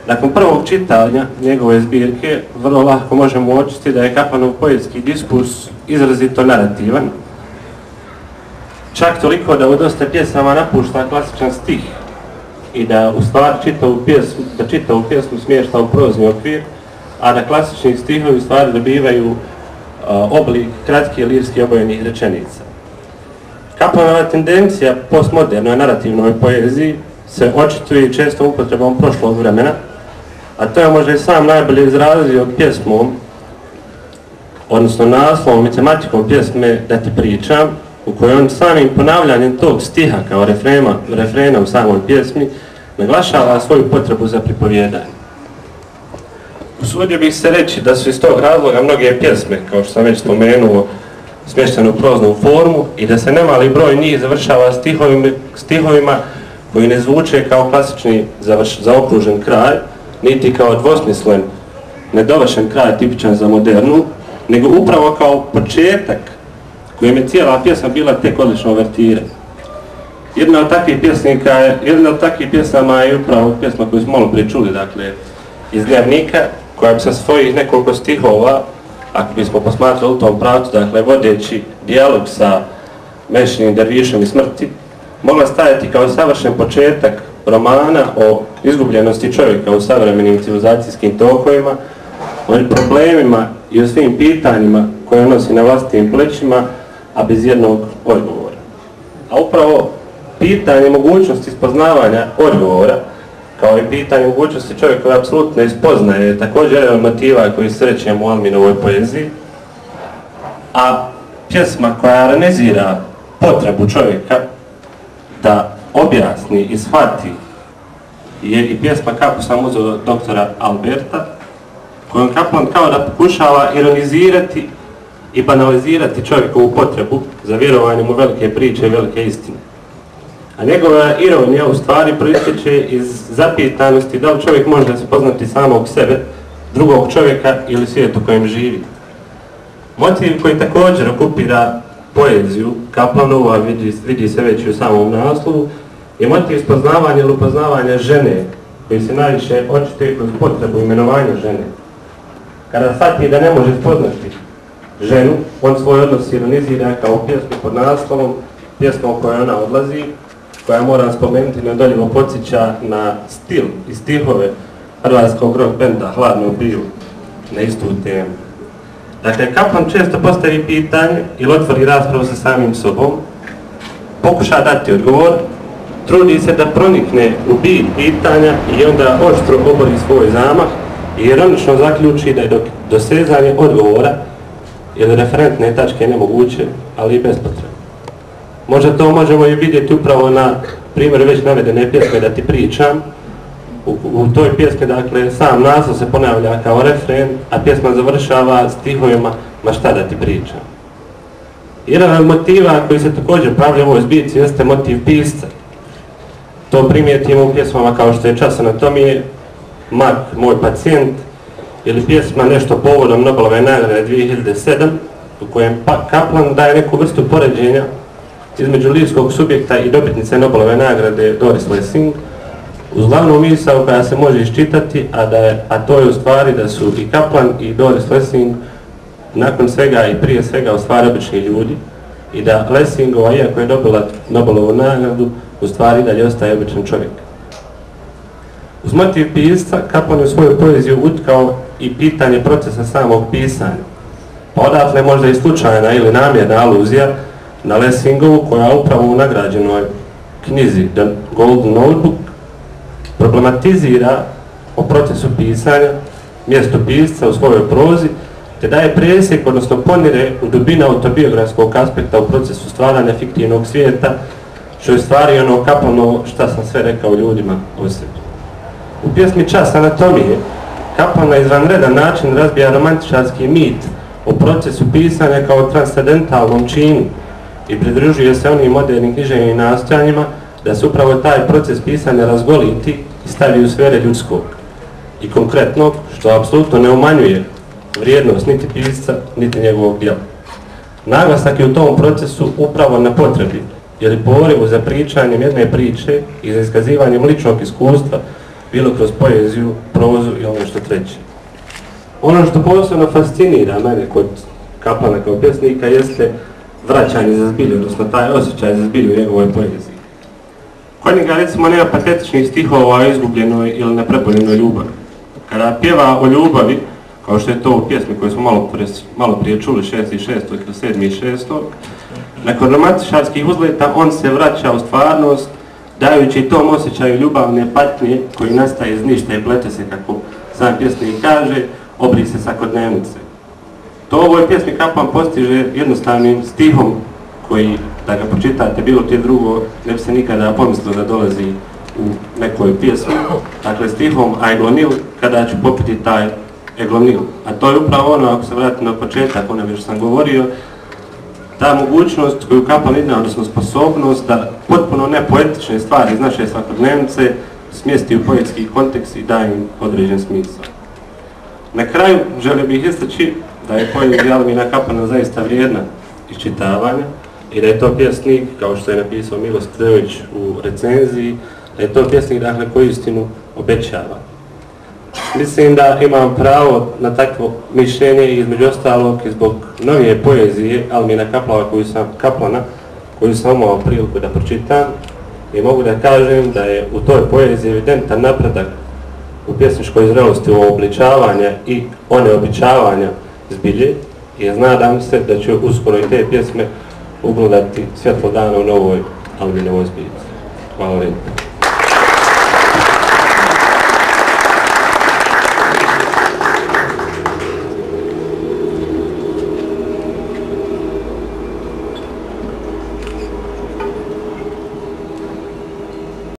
Nakon prvog čitanja njegove zbirke vrlo lako možemo uočiti da je Kaplanov poetski diskurs izrazito narativan, čak toliko da u dosta pjesama napušta klasičan stih i da u stvari čitavu pjesmu smješta u prozni okvir, a da klasični stihovi u stvari dobivaju oblik kratke lirske obojenih rečenica. Kaplanova tendencija postmodernoj narativnoj poeziji se očituje često upotrebom prošlog vremena, a to je možda i sam najbolje izrazio pjesmom, odnosno naslovom i tematikom pjesme Da ti pričam, u kojoj on samim ponavljanjem tog stiha kao refrena u samoj pjesmi naglašava svoju potrebu za pripovjedanje. Usudio bih se reći da su iz tog razloga mnoge pjesme, kao što sam već spomenuo, smještene u proznu formu i da se nemali broj njih završava stihovima koji ne zvuče kao klasični zaokružen kraj, niti kao dvosmislen, nedovršen kraj tipičan za modernu, nego upravo kao početak kojem je cijela pjesma bila tek odlično uvertira. Jedna od takvih pjesama je upravo pjesma koju smo malo prije čuli, dakle, iz Dnevnika, koja bi sa svojih nekoliko stihova, ako bismo posmatrali u tom pravcu, dakle, vodeći dijalog sa Mešinim dervišom i smrti, mogla stajati kao savršen početak romana o izgubljenosti čovjeka u savremenim civilizacijskim tokovima, o problemima i o svim pitanjima koje nosi na vlastitim plećima, a bez jednog odgovora. A upravo pitanje mogućnosti spoznavanja odgovora, kao i pitanje mogućnosti čovjekove apsolutne spoznaje, je također jedan od motiva koji srećemo u Alminovoj poeziji, a pjesma koja analizira potrebu čovjeka da objasni i shvati je i pjesma Kako sam uzeo doktora Alberta, kojom Kaplan kao da pokušava ironizirati i banalizirati čovjekovu potrebu za vjerovanjem u velike priče i velike istine. A njegova ironija u stvari proističe iz zapitanosti da li čovjek može spoznati samog sebe, drugog čovjeka ili svijet u kojem živi. Motiv koji također okupira poeziju Kaplanova, vidi se već i u samom naslovu, je motiv spoznavanja ili upoznavanja žene, koji se najviše očituje kroz potrebu imenovanja žene. Kada shvati da ne može spoznati ženu, on svoj odnos ironizira kao pjesmu pod naslovom, pjesma u kojoj ona odlazi, koja, moram spomenuti, neodoljivo podsjeća na stil i stihove hrvatskog rock benda Hladno pivo, na istu temu. Dakle, Kaplan često postavi pitanje ili otvori raspravu sa samim sobom, pokuša dati odgovor, trudi se da pronikne u bit pitanja i onda oštro obori svoj zamah i ironično zaključi da je dosezanje odgovora ili referentne tačke nemoguće, ali i bespotrebno. Možda to možemo i vidjeti upravo na primjeru već navedene pjesme Da ti pričam. U toj pjesmi, dakle, sam naslov se ponavlja kao refren, a pjesma završava stihovima Ma šta da ti pričam. Jedan od motiva koji se također pravlja u ovoj zbirci jeste motiv pisca. To primijetimo u pjesmama kao što je Čas anatomije, Mark, moj pacijent, ili pjesma Nešto povodom Nobelove nagrade 2007, u kojem Kaplan daje neku vrstu poređenja između lirskog subjekta i dobitnice Nobelove nagrade Doris Lessing, uz glavnu misao koja se može iščitati, a to je u stvari da su i Kaplan i Doris Lessing nakon svega i prije svega u stvari obični ljudi i da Lessingova, iako je dobila Nobelovu nagradu, u stvari dalje ostaje običan čovjek. Uz motiv pisca, Kaplan je u svoju poeziju utkao i pitanje procesa samog pisanja. Pa odatle možda i slučajna ili namjerna aluzija na Lessingovu, koja upravo u nagrađenoj knjizi The Golden Notebook problematizira o procesu pisanja, mjestu pisca u svojoj prozi, te daje presjek, odnosno ponire u dubinu autobiografskog aspekta u procesu stvaranja fiktivnog svijeta, što je stvari ono Kaplanovo šta sam sve rekao ljudima o sebi. U pjesmi Čas anatomije Kaplan na izvanredan način razbija romantičarski mit o procesu pisanja kao transcendentalnom činu i pridružuje se onim modernim književnim nastojanjima da se upravo taj proces pisanja razgoliti i stavi u sfere ljudskog i konkretnog, što apsolutno ne umanjuje vrijednost niti pisca, niti njegovog djela. Naglasak je u tom procesu upravo na potrebi, jer je porivu za pričanjem jedne priče i za iskazivanjem ličnog iskustva bilo kroz poeziju, prozu i ono što treće. Ono što posebno fascinira mene kod Kaplana kao pjesnika jeste vraćanje za zbilju, odnosno taj osjećaj za zbilju u njegovoj poeziji. Kod njega recimo nema patetičnih stihova o izgubljenoj ili nepreboljenoj ljubavi. Kada pjeva o ljubavi, kao što je to u pjesmi koju smo malo prije čuli, 6.6. ili 7.6. nakon romantičarskih uzleta on se vraća u stvarnost, dajući tom osjećaju ljubavne patnje koji nastaje iz ništa i plete se, kako sam pjesnik kaže, obrise svakodnevnice. To u ovoj pjesmi Kaplan postiže jednostavnim stihom koji, da ga pročitate bilo gdje drugo, ne bi se nikada pomislio da dolazi u nekoj pjesmi. Dakle, stihom a eglonil, kada ću popiti taj eglonil. A to je upravo ono, ako se vratim na početak, ono što sam govorio, ta mogućnost koju Kaplan ima, odnosno sposobnost da potpuno nepoetične stvari iz naše svakodnevnice smjesti u poetski kontekst i daje im određen smisao. Na kraju želio bih istaći da je poezija Almina Kaplana zaista vrijedna iščitavanja i da je to pjesnik, kao što je napisao Milo Skredović u recenziji, da je to pjesnik, dakle, koji istinu obećava. Mislim da imam pravo na takvo mišljenje i između ostalog i zbog novije poezije Almina Kaplana koju sam imao priliku da pročitam i mogu da kažem da je u toj poeziji evidentan napredak u pjesničkoj zrelosti uobličavanja i oneobičavanja zbilje i nadam se da će uskoro i te pjesme ugledati svjetlo dana u novoj Alminovoj zbilji. Hvala lijepo.